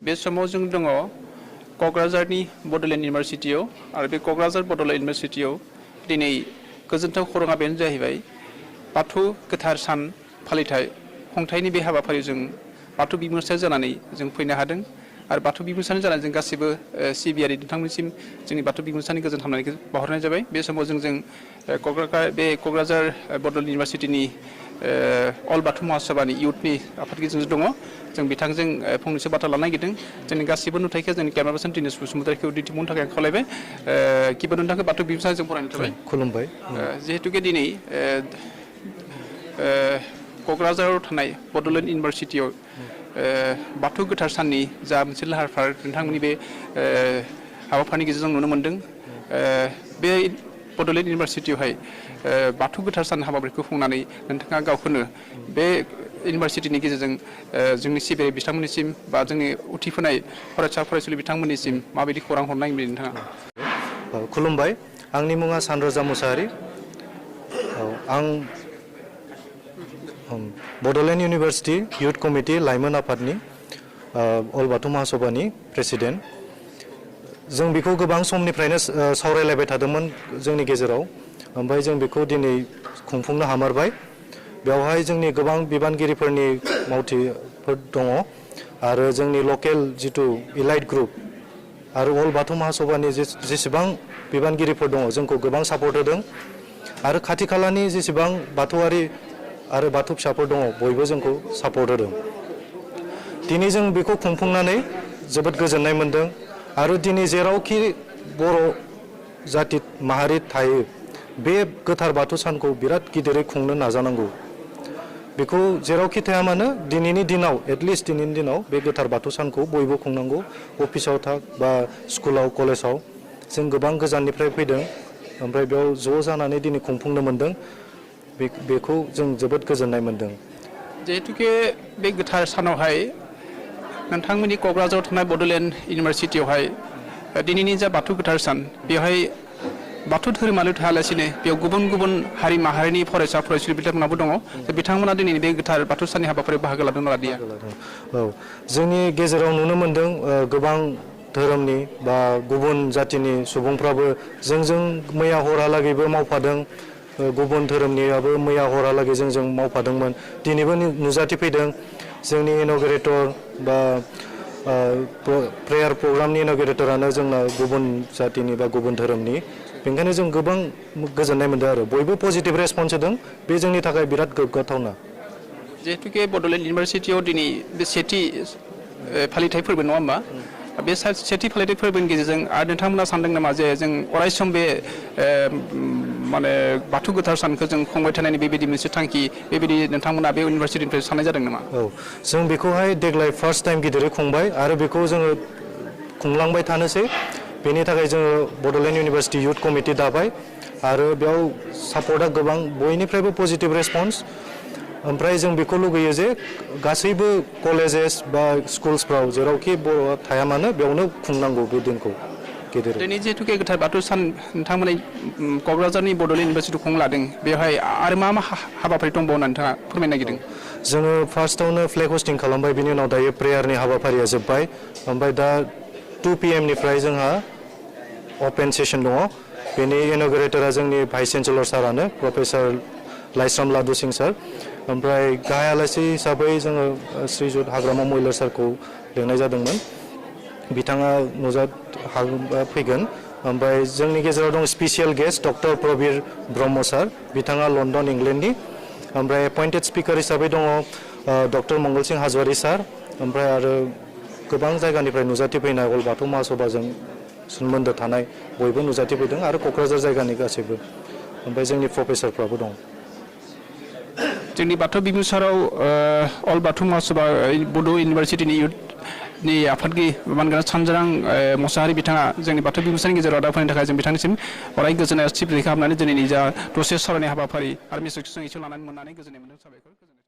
बे समाव जों दङ क'क्राझारनि बड'लेण्ड इउनिभारसिटियाव आरो बे क'क्राझार बड'लेण्ड इउनिभारसिटियाव दिनै गोजोनथाव खौराङा बेनो जाहैबाय बाथौ गोथार सान फालिथाय खुंथायनि बे हाबाफारिजों बाथौ बिमुरसार जानानै जों फैनो हादों आरो बाथौ बिमुरसार जानानै जों गासिबो सिबियारि नोंथांमोनसिम जोंनि बाथौ बिमुरसारनि गोजोन हामलायनायखौ बावहरनाय जाबाय बे समाव जों क'क्राझार बड'लेण्ड इउनिभारसिटिनि अल बाथौ महासभानि इयुथनि आफादगिरिजों दङ जों बिथांजों फंनैसो बाथ्रा लानो नागिरदों जोंनि गासिबो नुथायखौ जोंनि केमेरा पार्सन दिनेश बसुमतारीखौ दिन्थिफुंनो थाखाय आं खावलायबाय गिबियाव नोंथांखौ बाथौ बिमुरसारजों बरायनो थाबाय खुलुमबाय जिहेतुके दिनै क'क्राझाराव थानाय बड'लेण्ड इउनिभारसिटियाव बाथौ गोथार साननि जा मोनसे लाहार फाहार नोंथांमोननि बे हाबाफारिनि गेजेरजों नुनो मोन्दों बे बड'लेण्ड इउनिभारसिटियावहाय बाथौ गोथार सान हाबाफारिखौ खुंनानै नोंथाङा गावखौनो बे इउनिभारसिटिनि गेजेरजों जोंनि सिबियारि बिथांमोननिसिम बा जोंनि उथिफुनाय फरायसा फरायसुलि बिथांमोननिसिम माबायदि खौरां हरनो नागिरदों नोंथाङा खुलुमबाय आंनि मुङा सानरोजा मुसाहारि आं बड'लेण्ड इउनिभारसिटि इयुथ कमिटि लाइमोन आफादनि अल बाथौ महासभानि प्रेसिडेन्ट जों बेखौ गोबां समनिफ्रायनो सावरायलायबाय थादोंमोन जोंनि गेजेराव ओमफ्राय जों बेखौ दिनै खुंफुंनो हामारबाय बेवहाय जोंनि गोबां बिबानगिरिफोरनि मावथिफोर दङ आरो जोंनि लकेल जिथु इलाइट ग्रुप आरो अल बाथौ महासभानि जेसेबां बिबानगिरिफोर दङ जोंखौ गोबां सापर्ट होदों आरो खाथि खालानि जेसेबां बाथौआरि आरो बाथौ फिसाफोर दङ बयबो जोंखौ सापर्ट होदों दिनै जों बेखौ खुंफुंनानै जोबोद गोजोननाय मोन्दों आरो दिनै जेरावखि बर' जाति माहारि थायो बे गोथार बाथौ सानखौ बिराद गिदिरै खुंनो नाजानांगौ बेखौ जेरावखि थाया मानो दिनैनि दिनाव एटलिस्ट दिनैनि दिनाव बे गोथार बाथौ सानखौ बयबो खुंनांगौ अफिसाव थाग बा स्कुलाव कलेजाव जों गोबां गोजाननिफ्राय फैदों ओमफ्राय बेयाव ज' जानानै दिनै खुंफुंनो मोन्दों बेखौ जों जोबोद गोजोननाय मोन्दों जिहेतुके बे गोथार सानावहाय नोंथांमोननि क'क्राझाराव थानाय बड'लेण्ड इउनिभारसिटियावहाय दिनैनि जा बाथौ गोथार सान बेवहाय बाथौ धोरोमाल' थायालासिनो बेयाव गुबुन गुबुन हारि माहारिनि फरायसा फरायसुलि बिथांमोनाबो दङ बिथांमोना दिनैनि बे गोथार बाथौ साननि हाबाफारियाव बाहागो लादों ना लादिया औ जोंनि गेजेराव नुनो मोन्दों गोबां धोरोमनि बा गुबुन जातिनि सुबुंफ्राबो जोंजों मैया हरहालागैबो मावफादों गुबुन धोरोमनियाबो मैया हरहालागै जों मावफादोंमोन दिनैबो नुजाथिफैदों जोंनि इन'ग्रेटर बा प्रेयार प्रग्रामनि इन'ग्रेटरानो जोंना गुबुन जातिनि बा गुबुन धोरोमनि बेनिखायनो जों गोबां गोजोननाय मोन्दों आरो बयबो पजिटिभ रेसपन्स होदों बे जोंनि थाखाय बिराद गोग्गाथावना जिहेतुके बड'लेण्ड इउनिभारसिटियाव दिनै बे सेथि फालिथाय फोरबो नङा होमबा बे सेथि फालिथाय फोरबोनि गेजेरजों आरो नोंथांमोना सानदों नामा जे जों अरायसम बे माने बाथौ गोथार सानखौ जों खुंबाय थानायनि बेबायदि मोनसे थांखि बेबायदि नोंथांमोना बे इउनिभारसिटिनिफ्राय साननाय जादों नामा औ जों बेखौहाय देग्लाय फार्स्ट टाइम गिदिरै खुंबाय आरो बेखौ जोङो खुंलांबाय थानोसै बेनि थाखाय जोङो बड'लेण्ड इउनिभारसिटि इयुथ कमिटि दाबाय आरो बेयाव सापर्टआ गोबां बयनिफ्रायबो पजिटिभ रेसपन्स ओमफ्राय जों बेखौ लुगैयो जे गासैबो कलेजेस बा स्कुल्सफ्राव जेरावखि बर'आ थाया मानो बेयावनो खुंनांगौ बे दिनखौ गेदेर दिनै जिहेतुके गोथार बाथौ सान नोंथांमोननि क'क्राझारनि बड'लेण्ड इउनिभारसिटियाव खुंनो लादों बेवहाय आरो मा मा हाबाफारि दंबावो होननानै नोंथाङा फोरमायनो नागिरदों जोङो फार्स्टआवनो फ्लेग हस्टिं खालामबाय बिनि उनाव दायो प्रेयारनि हाबाफारिया जोब्बाय ओमफ्राय दा 2 PM निफ्राय जोंहा अपेन सेसन दङ बेनि इन'ग्रेटरा जोंनि भाइस चेन्सेलर सारानो प्रफेसर लाइस्राम लादु सिं सार ओमफ्राय गाहाय आलासि हिसाबै जोङो श्रीजुत हाग्रामा महिलार सारखौ लिंनाय जादोंमोन बिथाङा फैगोन ओमफ्राय जोंनि गेजेराव दं स्पेसियेल गेस्ट डक्टर प्रबिर ब्रह्म सार बिथाङा लण्डन इंलेण्डनि ओमफ्राय एपइन्टेड स्पिकार हिसाबै दङ डक्टर मंगल सिं हाजवारि सार ओमफ्राय आरो गोबां जायगानिफ्राय नुजाथिफैनाय अल बाथौ महासभाजों सोमोन्दो थानाय बयबो नुजाथिफैदों आरो क'क्राझार जायगानि गासैबो ओमफ्राय जोंनि प्रफेसरफ्राबो दं जोंनि बाथौ बिमुरसाराव अल बाथौ महासभा बड' इउनिभारसिटिनि इयुथनि आफादगिरि मानगोनां सानजारां मुसाहारि बिथाङा जोंनि बाथौ बिमुरसारनि गेजेराव दाफैनो थाखाय जों बिथांनिसिम अराय गोजोननाय सिबिनाय खालामनानै दिनैनि जा दसे सावरायनाय हाबाफारि आरो मेसेजखौ जों एसे लानानै मोननानै गोजोननाय मोन्दों साबायखर